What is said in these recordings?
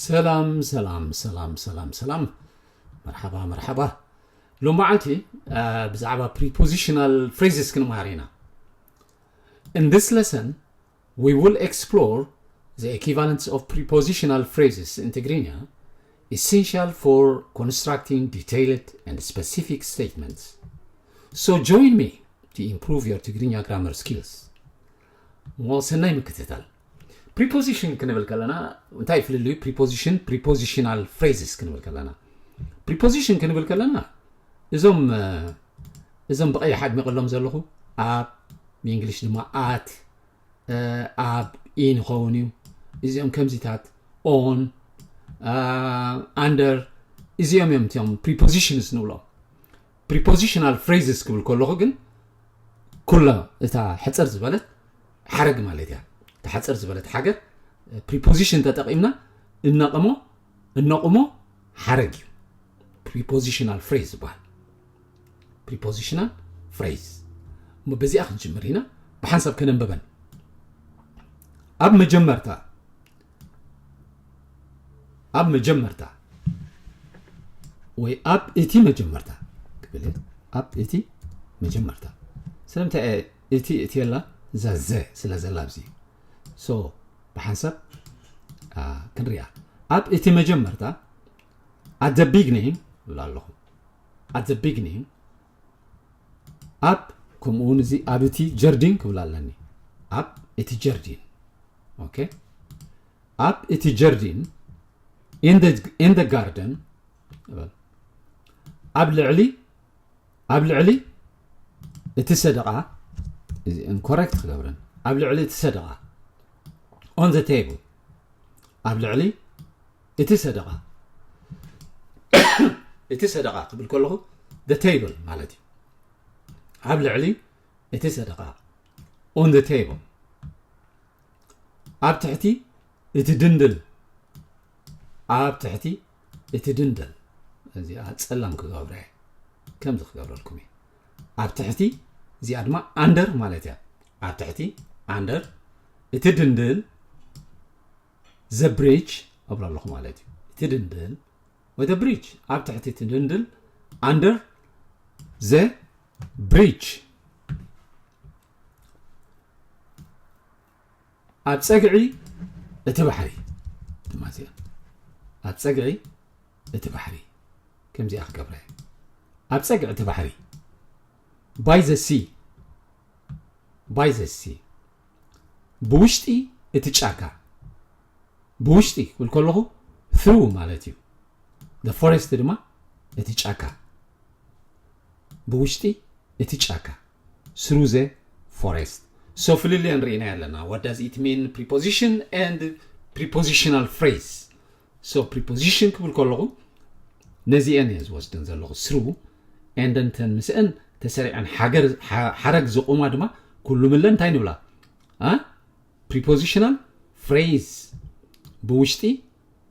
ሰላም ሰላም ሰላም ሰላም ሰላም። መርሓባ መርሓባ። ሎማዓንቲ ብዛዕባ prepositional phrases ክንመሃር ኢና። In this lesson, we will explore the equivalence of prepositional phrases in Tigrinya, essential for constructing detailed and specific statements. So join me to improve your Tigrinya grammar skills. ሞ ሰናይ ምክትታል። Preposition ክንብል ከለና እንታይ ፍልልዩ? Preposition፣ prepositional phrases ክንብል ከለና፣ preposition ክንብል ከለና እዞም እዞም ብቐይሕ ኣድሚቐሎም ዘለኹ ኣብ ብእንግሊሽ ድማ at፣ ኣብ፣ in ይኸውን እዩ። እዚኦም ከምዚታት፣ on፣ under፣ እዚኦም እዮም እቲኦም prepositions ንብሎም። Prepositional phrases ክብል ከለኹ ግን ኩሎ እታ ሕፅር ዝበለት ሓረግ ማለት እያ። እታ ሕፅር ዝበለት ሓገር preposition ተጠቒምና እነቐሞ እነቑሞ ሓረግ እዩ prepositional phrase ዝበሃል። Prepositional phrase። እሞ በዚኣ ክንጅምር ኢና። ብሓንሳብ ከነንበበን። ኣብ መጀመርታ ኣብ መጀመርታ ወይ ኣብ እቲ መጀመርታ ክብል እየ። ኣብ እቲ መጀመርታ። ስለምንታይ እየ እቲ እቲ የላ? እዛ ዘ ስለ ዘላ ኣብዚ። So ብሓንሳብ ክንሪኣ። ኣብ እቲ መጀመርታ፣ at the beginning እብላ ኣለኹ። At the beginning፣ ኣብ ከምኡ እውን እዚ ኣብ እቲ ጀርዲን ክብል ኣለኒ። ኣብ እቲ ጀርዲን። ኦኬ። ኣብ እቲ ጀርዲን፣ in the garden፣ ኣብ ልዕሊ ኣብ ልዕሊ እቲ ሰደቓ፣ እዚ incorrect ክገብረን፣ ኣብ ልዕሊ እቲ ሰደቓ፣ on the table፣ ኣብ ልዕሊ እቲ ሰደቓ፣ እቲ ሰደቓ ክብል ከለኹ the table ማለት እዩ። ኣብ ልዕሊ እቲ ሰደቓ፣ on the table፣ ኣብ ትሕቲ እቲ ድንድል፣ ኣብ ትሕቲ እቲ ድንድል። እዚኣ ጸላም ክገብረ እየ። ከምዚ ክገብረልኩም እየ። ኣብ ትሕቲ፣ እዚኣ ድማ under ማለት እያ። ኣብ ትሕቲ፣ under፣ እቲ ድንድል፣ the bridge እብሎ ኣለኹ ማለት እዩ። እቲ ድንድል ወይ the bridge፣ ኣብ ትሕቲ እቲ ድንድል፣ under the bridge። ኣብ ጸግዒ እቲ ባሕሪ። ትማስያ ኣብ ጸግዒ እቲ ባሕሪ። ከምዚኣ ክገብረ እየ። ኣብ ጸግዒ እቲ ባሕሪ። By the sea። By the sea። ብውሽጢ እቲ ጫካ። ብውሽጢ ክብል ከለኹ through ማለት እዩ። The forest ድማ እቲ ጫካ። ብውሽጢ እቲ ጫካ። Through the forest። So ፍልልየን ርኢና ኣለና። What does it mean? Preposition and prepositional phrase። So preposition ክብል ከለኹ ነዚአን እየ ዝወስደን ዘለኹ። Through and then ተን ምስአን ተሰሪዐን ሓገር-፣ ሓ-፣ ሓረግ ዝቑማ ድማ ኩሉ ምለን እንታይ ንብላ? አ? Prepositional phrase። ብውሽጢ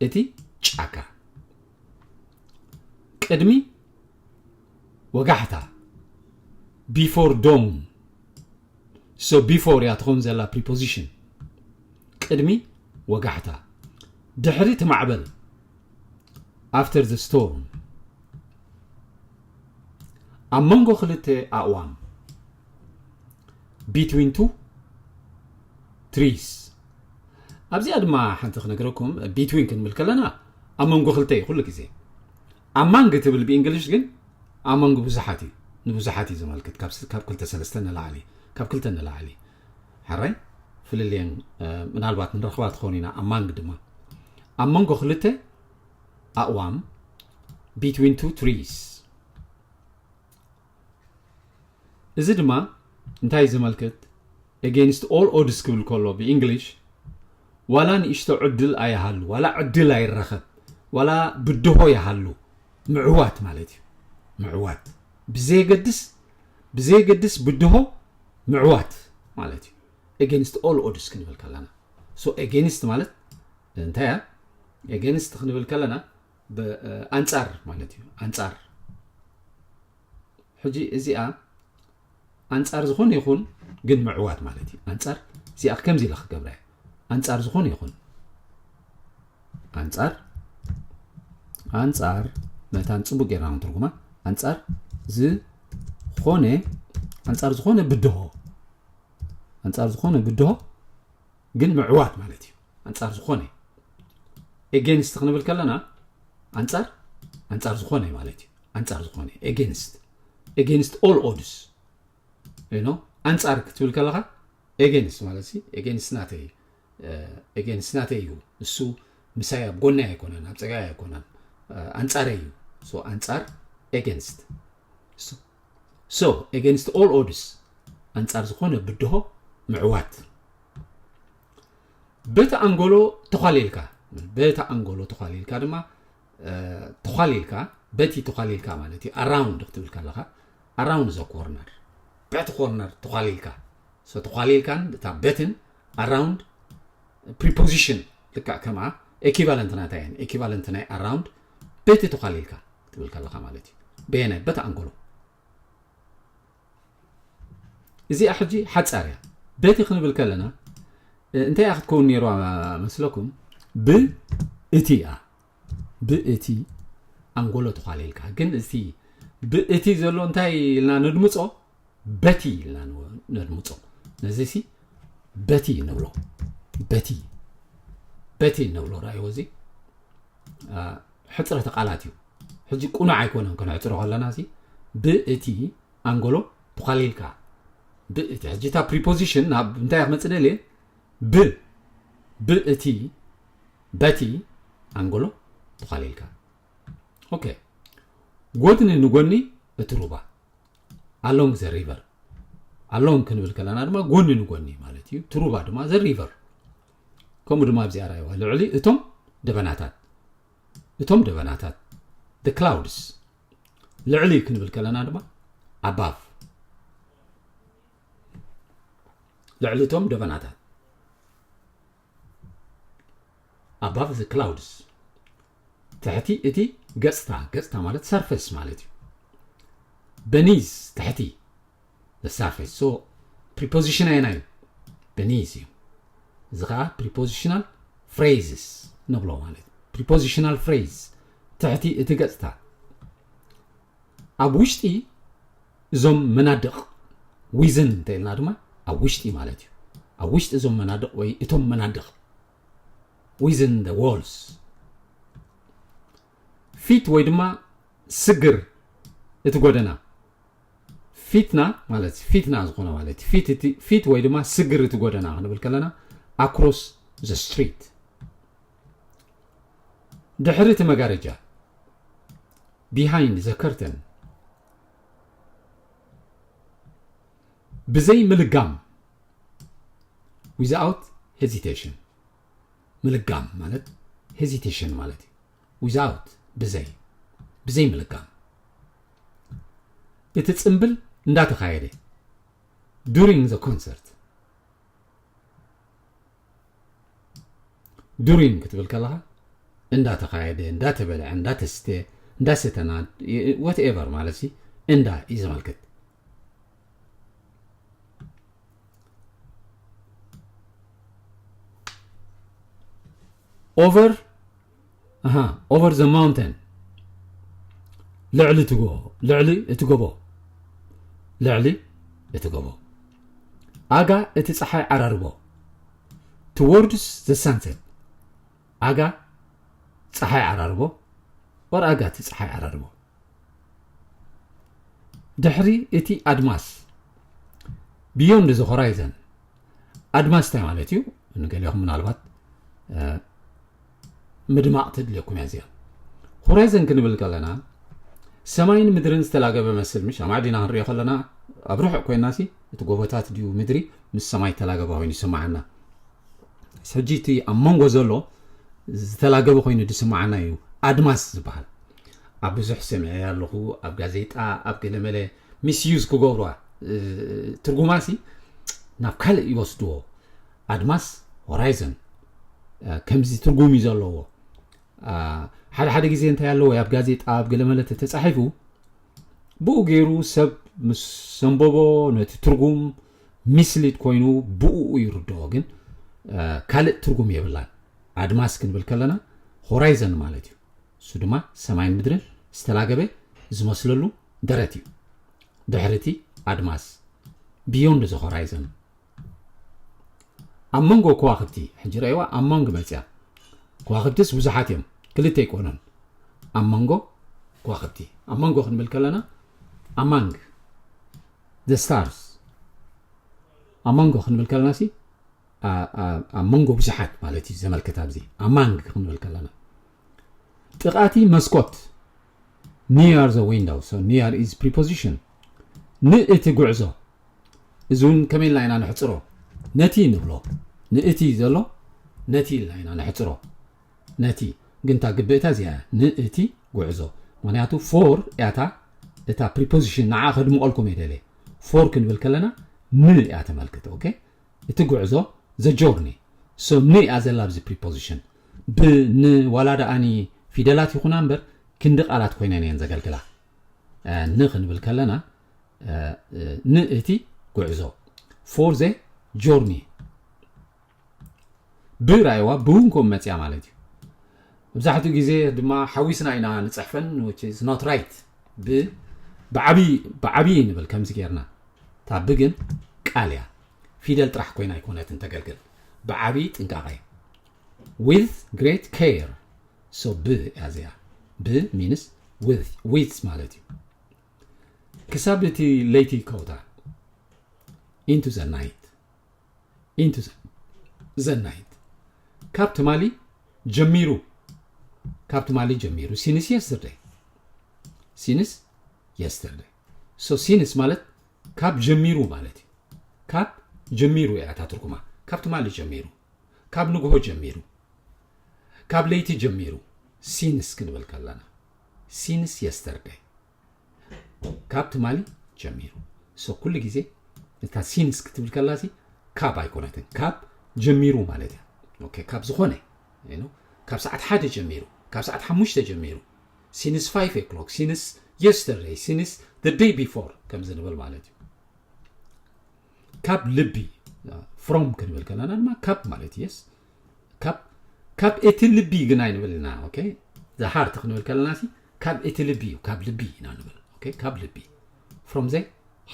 እቲ ጫካ። ቅድሚ ወጋሕታ። Before dawn። So before እያ ትኸውን ዘላ preposition። ቅድሚ ወጋሕታ። ድሕሪ እቲ ማዕበል። After the storm። ኣብ መንጎ ክልተ ኣእዋም። Between two trees። ኣብዚኣ ድማ ሓንቲ ክነግረኩም፣ between ክንብል ከለና ኣብ መንጎ ክልተ እዩ ኩሉ ግዜ። Among ትብል ብእንግሊሽ ግን among ብዙሓት እዩ፣ ንብዙሓት እዩ ዘመልክት፣ ካብ ስ-፣ ካብ ክልተ ሰለስተ ንላዕሊ፣ ካብ ክልተ ንላዕሊ። ሕራይ ፍልልየን፣ እ፣ ምናልባት ንረኽባ ትኸውን ኢና። Among ድማ ኣብ መንጎ ክልተ ኣእዋም፣ between two trees። እዚ ድማ እንታይ እዩ ዘመልክት? Against all odds ክብል ከሎ ብእንግሊሽ ዋላ ንእሽቶ ዕድል ኣይሃሉ፣ ዋላ ዕድል ኣይረኸብ፣ ዋላ ብድሆ ይሃሉ፣ ምዕዋት ማለት እዩ። ምዕዋት ብዘየገድስ፣ ብዘየገድስ ብድሆ ምዕዋት ማለት እዩ። Against all odds ክንብል ከለና። So against ማለት እንታይ እያ? Against ክንብል ከለና ብ-፣ ኣንጻር ማለት እዩ። ኣንጻር። ሕጂ እዚኣ ኣንጻር ዝኾነ ይኹን ግን ምዕዋት ማለት እዩ። ኣንጻር እዚኣ ከምዚ ኢለ ክገብራ እየ። ኣንጻር ዝኾነ ይኹን። ኣንጻር ኣንጻር መታን ጽቡቅ ጌርና ንትርጉማ። ኣንጻር ዝኾነ ኣንጻር ዝኾነ ብድሆ ኣንጻር ዝኾነ ብድሆ ግን ምዕዋት ማለት እዩ። ኣንጻር ዝኾነ against ክንብል ከለና ኣንጻር ኣንጻር ዝኾነ ማለት እዩ። ኣንጻር ዝኾነ against against all odds you know ኣንጻር ክትብል ከለኻ against ማለት ሲ against ናተይ against ናተይ እዩ። እሱ ምሳይ ኣብ ጎናይ ኣይኮነን ኣብ ጸጋይ ኣይኮነን ኣንጻረይ እዩ። ኣንጻር against so against all odds ኣንጻር ዝኾነ ብድሆ ምዕዋት። በቲ ኣንጎሎ ተዃሊልካ በቲ ኣንጎሎ ተዃሊልካ ድማ ተዃሊልካ በቲ ተዃሊልካ ማለት እዩ። ኣራውንድ ክትብል ከለኻ ኣራውንድ ዘ ኮርነር በቲ ኮርነር ተዃሊልካ ተዃሊልካን እታ በትን ኣራውንድ preposition ልክዕ ከምኣ equivalent ናታ እየን equivalent ናይ ኣራውንድ በቲ ተዃሊልካ ክትብል ከለኻ ማለት እዩ። በየናይ በቲ ኣንጎሎ እዚኣ ሕጂ ሓጻር እያ። በቲ ክንብል ከለና እንታይ እያ ክትከውን ነይርዋ መስለኩም? ብእቲ እያ ብእቲ ኣንጎሎ ተዃሊልካ ግን እቲ ብእቲ ዘሎ እንታይ ኢልና ነድምጾ? በቲ ኢልና ነድምጾ። ነዚ ሲ በቲ ንብሎ በቲ በቲ ንብሎ ራእይዎ እዚ ሕፅረተ ቃላት እዩ። ሕጂ ቁኑዕ ኣይኮነን ከነሕፅሮ ከለና ሲ ብእቲ ኣንጎሎ ተዃሊልካ ብእቲ ሕጂ እታ preposition ናብ እንታይ ክትመፅእ ደልየ ብ ብእቲ በቲ ኣንጎሎ ተዃሊልካ okay ጎድኒ ንጎኒ እቲ ሩባ along the river along ክንብል ከለና ድማ ጎኒ ንጎኒ ማለት እዩ። እቲ ሩባ ድማ the river ከምኡ ድማ ኣብዚኣ ራእይዋ ልዕሊ እቶም ደበናታት እቶም ደበናታት the clouds ልዕሊ ክንብል ከለና ድማ above ልዕሊ እቶም ደበናታት above the clouds ትሕቲ እቲ ገጽታ ገጽታ ማለት surface ማለት እዩ። beneath ትሕቲ surface so preposition ኣየናይ እዩ? beneath እዩ። እዚ ከዓ prepositional phrases ንብሎ ማለት prepositional phrase ትሕቲ እቲ ገጽታ ኣብ ውሽጢ እዞም መናድቕ within እንተኢልና ድማ ኣብ ውሽጢ ማለት እዩ። ኣብ ውሽጢ እዞም መናድቕ ወይ እቶም መናድቕ within the walls feet ወይ ድማ ስግር እቲ ጎደና feet ና ማለት feet ና ዝኾነ ማለት feet ወይ ድማ ስግር እቲ ጎደና ክንብል ከለና across the street ድሕሪ እቲ መጋረጃ behind the curtain ብዘይ ምልጋም without hesitation ምልጋም ማለት hesitation ማለት እዩ። without ብዘይ ብዘይ ምልጋም እቲ ጽምብል እንዳተኻየደ during the concert during ክትብል ከለኻ እንዳተኻየደ እንዳተበልዐ እንዳተስተ እንዳሰተና whatever ማለት ሲ እንዳ እዩ ዘመልክት። over ኣሃ over the mountain ልዕሊ እቲ ጎቦ ልዕሊ እቲ ጎቦ ልዕሊ እቲ ጎቦ ኣጋ እቲ ፀሓይ ዓራርቦ towards the sunset ኣጋ ፀሓይ ዓራርቦ or ኣጋ እቲ ፀሓይ ዓራርቦ ድሕሪ እቲ ኣድማስ beyond the horizon ኣድማስ እንታይ ማለት እዩ? ንገሊኹም ምናልባት ምድማቕ ተድልየኩም እያ እዚኣ። horizon ክንብል ከለና ሰማይን ምድርን ዝተላገበ መስል ምሽ ኣማዕዲና ክንሪኦ ከለና ኣብ ርሑቕ ኮይና ሲ እቲ ጎቦታት ድዩ ምድሪ ምስ ሰማይ ተላገበ ኮይኑ ይስምዓና። ሕጂ እቲ ኣብ መንጎ ዘሎ ዝተላገበ ኮይኑ ዝስምዓና እዩ ኣድማስ ዝበሃል። ኣብ ብዙሕ ሰሚዐ ኣለኹ ኣብ ጋዜጣ ኣብ ገለመለ misuse ክገብሩዋ ትርጉማ ሲ ናብ ካልእ ይወስድዎ። ኣድማስ horizon ከምዚ ትርጉም እዩ ዘለዎ። ሓደ ሓደ ግዜ እንታይ ኣለዎ ኣብ ጋዜጣ ኣብ ገለመለ ተተፃሒፉ ብኡ ገይሩ ሰብ ምስ ሰንበቦ ነቲ ትርጉም mislead ኮይኑ ብኡ ይርድኦ ግን ካልእ ትርጉም የብላን። ኣድማስ ክንብል ከለና ሆራይዘን ማለት እዩ። እሱ ድማ ሰማይን ምድርን ዝተላገበ ዝመስለሉ ደረት እዩ። ድሕሪ እቲ ኣድማስ፣ beyond the horizon። ኣብ መንጎ ከዋኽብቲ፣ ሕጂ ረእይዋ፣ ኣብ መንጎ መፅያ። ከዋኽብትስ ብዙሓት እዮም፣ ክልተ ኣይኮኑን። ኣብ መንጎ ከዋኽብቲ፣ ኣብ መንጎ ክንብል ከለና among the stars፣ ኣብ መንጎ ክንብል ከለና ሲ ኣብ መንጎ ብዙሓት ማለት እዩ ዘመልክት። ኣብዚ among ክንብል ከለና፣ ጥቓቲ መስኮት፣ near the window። So near is preposition። ንእቲ ጉዕዞ፣ እዚ እውን ከመይ ኢልና ኢና ነሕፅሮ? ነቲ ንብሎ። ንእቲ ዘሎ ነቲ ኢልና ኢና ነሕፅሮ። ነቲ ግን እታ ግብእታ እዚኣ እያ፣ ንእቲ ጉዕዞ። ምክንያቱ for እያታ እታ preposition፣ ንዓ ከድምቐልኩም እየ ደልየ። For ክንብል ከለና ን እያ ተመልክት። ኦኬ፣ እቲ ጉዕዞ፣ the journey። So ን እያ ዘላ ኣብዚ preposition። ብ፣ ን፣ ዋላ ደኣኒ ፊደላት ይኹና እምበር ክንዲ ቃላት ኮይነን እየን ዘገልግላ። ን ክንብል ከለና ንእቲ ጉዕዞ፣ for the journey። ብ ራእይዋ ብውን ከም መፅያ ማለት እዩ። መብዛሕትኡ ግዜ ድማ ሓዊስና ኢና ንፅሕፈን፣ which is not right። ብ ብዓብዪ ንብል ከምዚ ጌርና። እታ ብ ግን ቃል እያ፣ ፊደል ጥራሕ ኮይና ኣይኮነትን ተገልግል። ብዓብዪ ጥንቃቐ፣ with great care። So ብ እያ እዚኣ። ብ means with ማለት እዩ። ክሳብ እቲ ለይቲ ከውታ፣ into the night፣ into the night። ካብ ትማሊ ጀሚሩ፣ ካብ ትማሊ ጀሚሩ፣ since yesterday፣ since yesterday። So since ማለት ካብ ጀሚሩ ማለት እዩ። ካብ ጀሚሩ እያ እታ ትርጉማ። ካብ ትማሊ ጀሚሩ፣ ካብ ንግሆ ጀሚሩ፣ ካብ ለይቲ ጀሚሩ። Since ክንብል ከለና፣ since yesterday፣ ካብ ትማሊ ጀሚሩ። So ኩሉ ግዜ እታ since ክትብል ከላ ሲ ካብ ኣይኮነትን፣ ካብ ጀሚሩ ማለት እያ። ኦኬ፣ ካብ ዝኾነ፣ you know፣ ካብ ሰዓት ሓደ ጀሚሩ፣ ካብ ሰዓት ሓሙሽተ ጀሚሩ፣ since five o'clock፣ since yesterday፣ since the day before ከምዚ ንብል ማለት እዩ። ካብ ልቢ፣ from ክንብል ከለና ድማ ካብ ማለት እዩ። Yes፣ ካብ፣ ካብ እቲ ልቢ ግን ኣይንብል ኢና። ኦኬ፣ the heart ክንብል ከለና ሲ ካብ እቲ ልቢ እዩ፣ ካብ ልቢ ኢና ንብል። ኦኬ፣ ካብ ልቢ፣ from the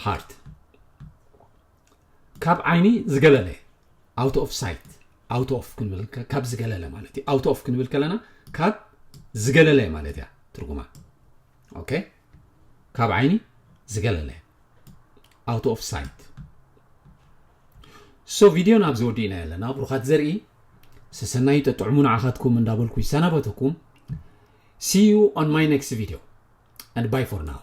heart። ካብ ዓይኒ ዝገለለ፣ out of sight፣ out of ክንብል ከ-፣ ካብ ዝገለለ ማለት እዩ። Out of ክንብል ከለና ካብ ዝገለለ ማለት እያ ትርጉማ። ኦኬ፣ ካብ ዓይኒ ዝገለለ፣ out of sight። So ቪድዮ ናብ ዝወዲእና ኣለና። ብሩኻት ዘርኢ፣ ሰሰናዩ፣ ጠጥዕሙ ንዓኻትኩም እንዳበልኩ ይሰናበተኩም። See you on my next video and bye for now።